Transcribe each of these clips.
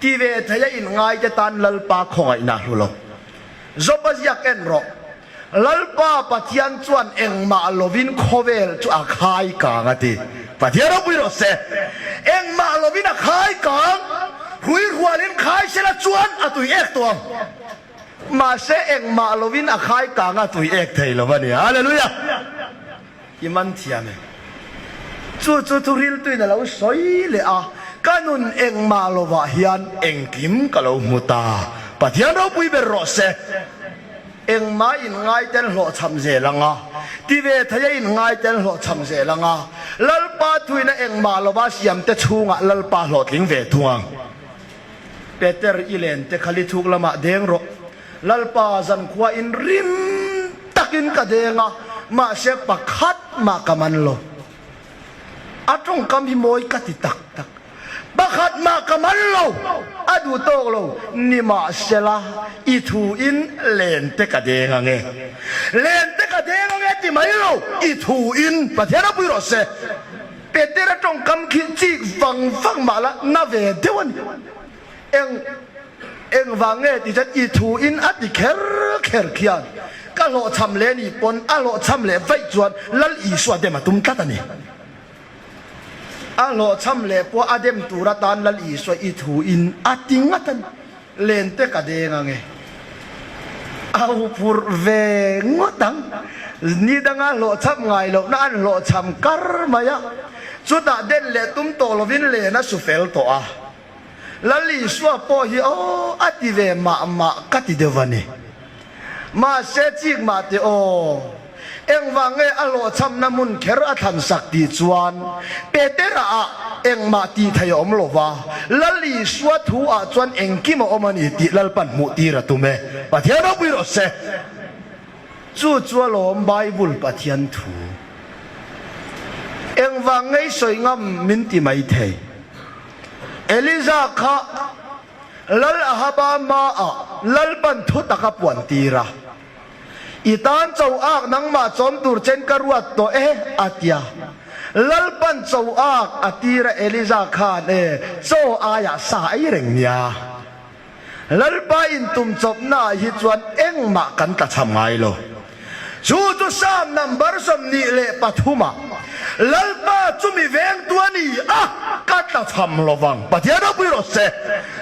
Ti ve thei a inngaite tan Lalpa khawngaihna hlu lo. Job-a ziak en rawh. Lalpa Pathian chuan engmah lovin khawvel chu a khai kang a ti. Pathian ropui rawh se. Engmah lovin a khai kang, hrui rualin khai sela chuan a tui ek tawh ang. Mahse engmah lovin a khai kang a tui ek thei lo a ni. Hallelujah! I man thiam e. Chu chu thuhriltuin a lo sawi leh a, Ka nun engmah lovah hian engkim ka lo hmu ta. Pathian ropui ber rawh se. Engmah in ngaiten hlawhchham zel ang a, ti ve thei a in ngaiten hlawhchham zel ang a, Lalpa thuina engmah lova siamte chhungah Lalpa hlawhtling ve thung ang. Peter i len te kha li thuk lamah deng rawh. Lalpa zankhua in rim takin ka deng a, mahse pakhat mah ka man lo. A tawngkam hi mawi ka ti tak tak. Pakhat mah ka man lo, a duh tawk lo. Nimahsela, i thu in len te ka deng ang e. Len te ka deng ang e ti mai lo, i thu in Pathian a pui rawh se. Petera tawngkam khi chik vang vang mah la na ve deuh a ni. Eng engvang nge ti chuan i thu in a ti kher kher khian ka hlawhchham leh ni pawn a hlawhchham leh vaih chuan Lal Isua dem a tum tlat a ni. A hlawhchham leh pawh a dem tur atan Lal Isua i thu in a ti ngat a ni. Lente ka deng ange. A huphurh ve ngawt ang. Ni danga hlawhchham ngai lohna an hlawhchham kar mai a. Chutah den leh tum tawh lovin len a su fel tawh a. Lal Isua pawh hi aw a ti ve mah mah ka ti deuh a ni. Mahse chik mah teh aw, engvang nge a hlawhchhamna hmun kher a thlan sak tih chuan Petera ah engmah tih thei a awm lo va, Lal Isua thu ah chuan engkim a awm a ni tih Lalpan hmuh tir a tum e. Pathian ropui rawh se. Chu chu alawm Bible Pathian thu. Engvang ngei sawi ngam min ti mai thei. Eliza kha Lal Ahaba hmaah Lalpan thu tak a puan tir a, I tan cho ak nangmah chawm tur chen ka ruat tawh e, a ti a. Lalpan cho ak a tir a Eliza khan e, chaw aiah sa ei reng nia. Lalpa intum chawpnaah hi chuan engmah kan tlachham ngai lo. Chu chu Psalm number 23 ah, Lalpa chu mi vengtu a ni a, ka tlachham lo vang. Pathian ropui rawh se.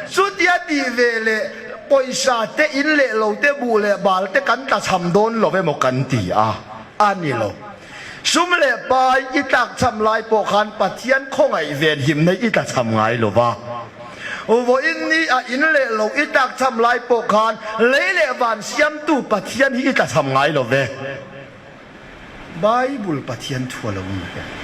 Chutia tih ve leh pawisa te, in leh lo te, buh leh bal te kan tlachham dawn lo emaw kan ti a, a ni lo. Sum leh pai i tlakchham lai pawh khan Pathian khawngaih venhimna i tlachham ngai lo va. Vawiin ni a in leh lo i tlakchham lai pawh khan lei leh van siamtu Pathian hi i tlachham ngai lo ve. Bible Pathian thu a lo ni e.